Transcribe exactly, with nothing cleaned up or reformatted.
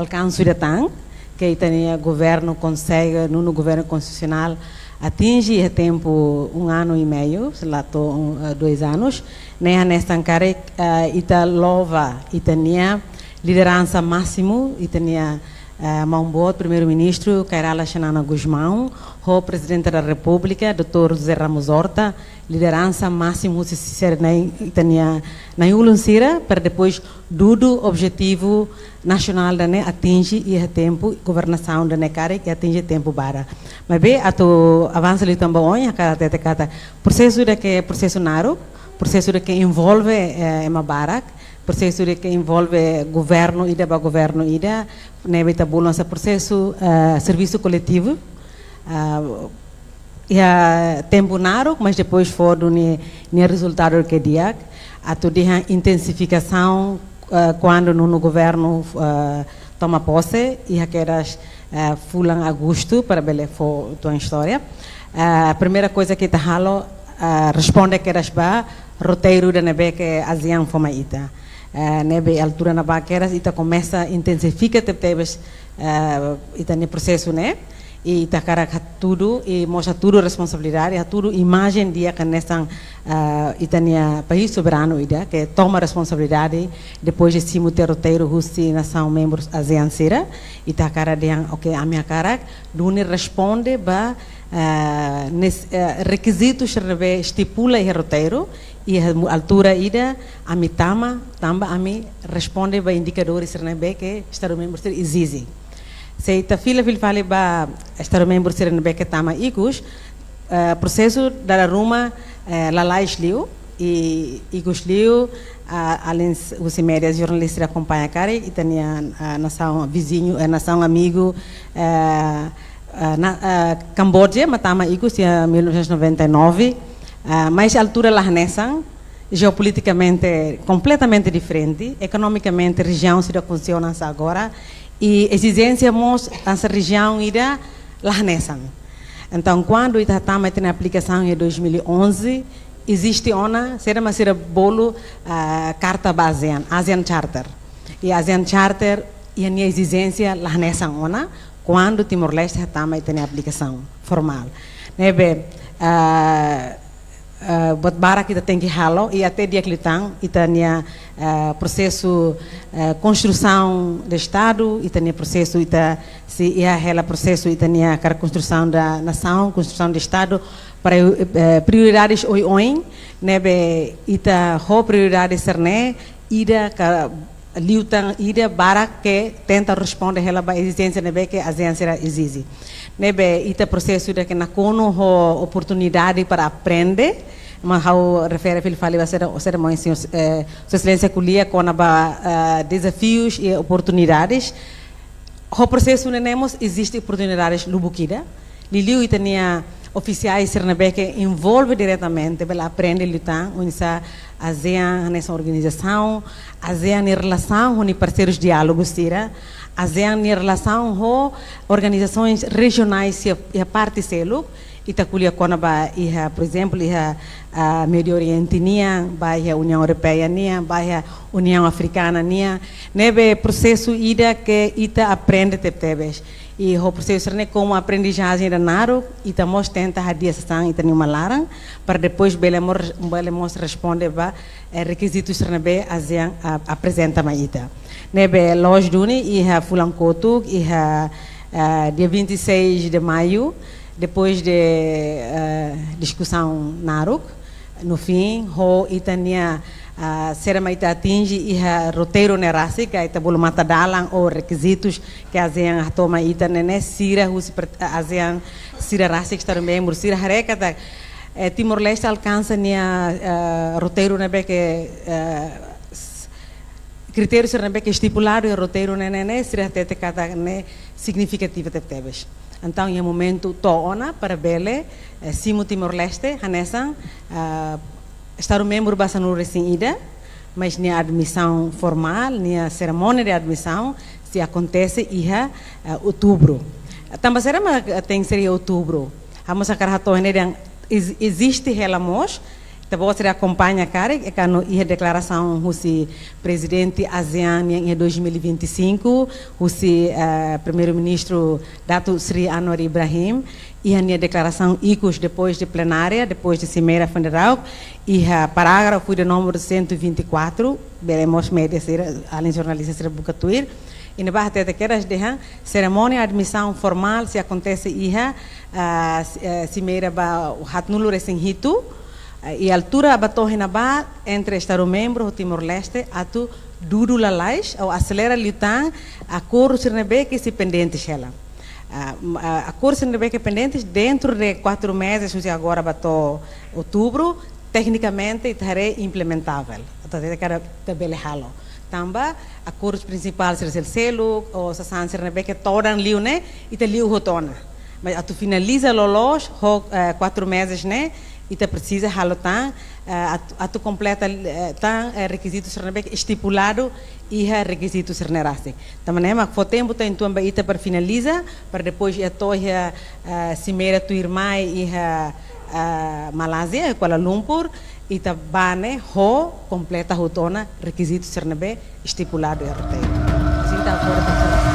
Kansu ida tan, ke ita-nia governu konsege, nonu governu konstitusionál, atinje iha tempu um ano e meio, se la to'o, eh, dois anos, ne'e hanesan karik, eh, ita louva ita-nia lideransa másimu, ita-nia, eh, maun-boot Primeiru-Ministru Kay Rala Xanana Gusmão, ho Prezidente da Repúblika, doutór José Ramos Horta, lideransa másimu husi sira-ne'e ita-nia na'in-ulun sira, para depois dudu objetivu nasionál ida-ne'e atinje iha tempu governasaun ida-ne'e karik atinje tempu badak. Maibé atu avansa liután ba oin, hakarak hatete katak prosesu ida ke prosesu naruk, prosesu ida ke envolve, eh, ema barak, prosesu ida ke envolve governu ida ba governu ida, ne'ebé ita bolu hanesan prosesu, eh, servisu koletivu, ah, iha tempu naruk, mas depois fó duni nia rezultadu ke di'ak, atu dehan intensifikasaun, eh, kuandu nonu governu, eh, toma pose, iha kedas, eh, fulan agostu, para bele fó uitoan istória. Eh, primeira coisa ke ita halo, eh, responde kedas ba roteiru ida ne'ebé ke ASEAN fó mai ita. Eh, ne'ebé altura ne'ebá kedas ita komesa intensifika tebetebes, eh, ita-nia prosesu ne'e, i ita hakarak hatudu, i mós hatudu responsabilidade, hatudu imajen di'ak hanesan, eh, ita-nia país soberanu ida, ke toma responsabilidade, depois de simu tiha roteiru husi nasaun membrus ASEAN sira, ita hakarak dehan, ok, ami hakarak duni responde ba, eh, nes-, eh, rekizitus ne'ebé estipula iha roteiru, iha mu-, altura ida, ami tama, tanba ami responde ba indikadores sira ne'ebé ke Estadu membru sira ezije. Se ita fila fila fali ba Estadu membru sira ne'ebé ke tama ikus, eh, prosesu dala ruma, eh, lalais liu, i ikus liu, ah, além s-, husi média jornalista akompaña karik, ita-nia, ah, nasaun viziñu, eh, nasaun amigu, eh, ah, na, ah, Kamboja, mak tama ikus iha mil novecentos e noventa e nove, ah, mas altura la hanesan, jeopolitikamente kompletamente diferente, ekonomikamente rejiaun sira funciona hanesan agora, i ezijénsia mós hanesan rejiaun ida la hanesan. Entaun, kuandu ita tama ita-nia aplikasaun iha dois mil e onze, eziste ona, saida mak sira bolu, ah, karta ba ASEAN, ASEAN Charter. I ASEAN Charter, iha nia ezijénsia la hanesan ona, kuandu Timor-Leste hatama ita-nia aplikasaun formál. Ne'ebé, ah, eh, buat barak ita tenke halo, i até di'ak liután, ita-nia, eh, prosesu, eh, konstrusaun de Estadu, ita-nia prosesu, ita sei iha hela prosesu, ita-nia hakarak konstrusaun da nasaun, konstrusaun de Estadu, para, eh, prioridades oioin, ne'ebé ita ho prioridades sira-ne'e, ida ka liután ida barak ke tenta responde hela ba ezijénsia ne'ebé ke ASEAN sira ezije. Ne'ebé ita prosesu ida ke nakonu ho oportunidade para aprende, mas ha'u refere fila fali ba saida, saida mak, eh, Sua Exelénsia ko'alia kona-ba, eh, dezafius i oportunidades. Ho prosesu ne'e mós eziste oportunidades lubuk ida. Liuliu ita-nia ofisiais sira ne'ebé ke envolve diretamente, bele aprende liután, oinsá ASEAN hanesan organizasaun, ASEAN nia relasaun ho nia parseirus diálogu sira, ASEAN nia relasaun ho organizasoens rejionais iha, iha parte seluk, ita ko'alia kona-ba iha, por ezemplu, iha, ah, Médiu Oriente nian, ba iha Uniaun Europeia nian, ba iha Uniaun Afrikana nian, ne'ebé prosesu ida ke ita aprende tebetebes. I ho prosesu ne'e komu aprendizajen ida naruk, ita mós tenta hadi'a sasán ita-nia uma laran, para depois bele mor-, bele mós responde ba, eh, rekizitus ne'ebé ASEAN a-, aprezenta mai ita. Ne'ebé loos duni iha fulan kotuk, iha, eh, dia vinte e seis de maio, depois de, eh, diskusaun naruk, no fim, ho ita-nia, ah, saida mak ita atinje iha roteiru ne'e rasik, ka ita bolu matadalan ou rekizitus ke ASEAN hato'o mai ita ne'e, sira husi per-, ASEAN sira rasik, Estadu membru sira haree katak, eh, Timor-Leste alkansa nia, eh, roteiru ne'ebé ke, eh, s-, kritériu sira ne'ebé ke estipuladu iha roteiru ne'e, ne'e, ne'e, sira hatete katak ne'e signifikativu tebetebes. Entaun, iha momentu to'o ona para bele, eh, simu Timor-Leste hanesan, ah, Estadu membru ba sanulu-resin-ida, mas nia admisaun formál, nia serimónia de admisaun, sei akontese iha, eh, outubru. Tanba saida mak, eh, tenke ser iha outubru? Ha'u mós hakarak hato'o ne'e dehan, ez-, eziste hela mós Ita-boot sira akompaña karik, e kanu iha deklarasaun husi Prezidente ASEAN nian iha dois mil e vinte e cinco, husi, eh, Primeiru-Ministru Datuk Seri Anwar Ibrahim, iha nia deklarasaun ikus depois de plenária, depois de Simeira Foin Dadauk, iha parágrafu de númeru cento e vinte e quatro, bele mós média sira, alin jornalista sira buka tuir, i ne'ebá hatete kedas dehan, serimónia admisaun formál sei akontese iha, ah, si-, eh, simeira ba haatnulu resin hitu, eh, i altura ba to'o iha ne'ebá entre Estadu membru ho Timor-Leste atu dudu lalais ou aselera liután akordu sira ne'ebé ke sei pendente hela. Ah, m-, ah, akordu sira ne'ebé ke pendente dentro de quatro meses, husi agora ba to'o outubru, teknikamente ita haree implementável. Atu ita kada ita bele halo. Tanba akordu prinsipál sira seluk-seluk, ou sasán sira ne'ebé ke todan liu ne'e, ita liu hotu ona. Mas atu finaliza loloos ho, eh, quatro meses ne'e, ita presiza halo tan, eh, atu, atu kompleta, eh, tan, eh, rekizitu sira ne'ebé ke estipuladu iha rekizitu sira ne'e rasik. Tanba ne'e mak fó tempu tan uitoan ba ita para finaliza, para depois iha to'o iha, eh, simeira tuirmai iha, eh, Malázia, Kuala Lumpur, ita bá ne'e ho kompleta hotu ona rekizitu sira ne'ebé estipuladu iha roteiru. Sinta agora para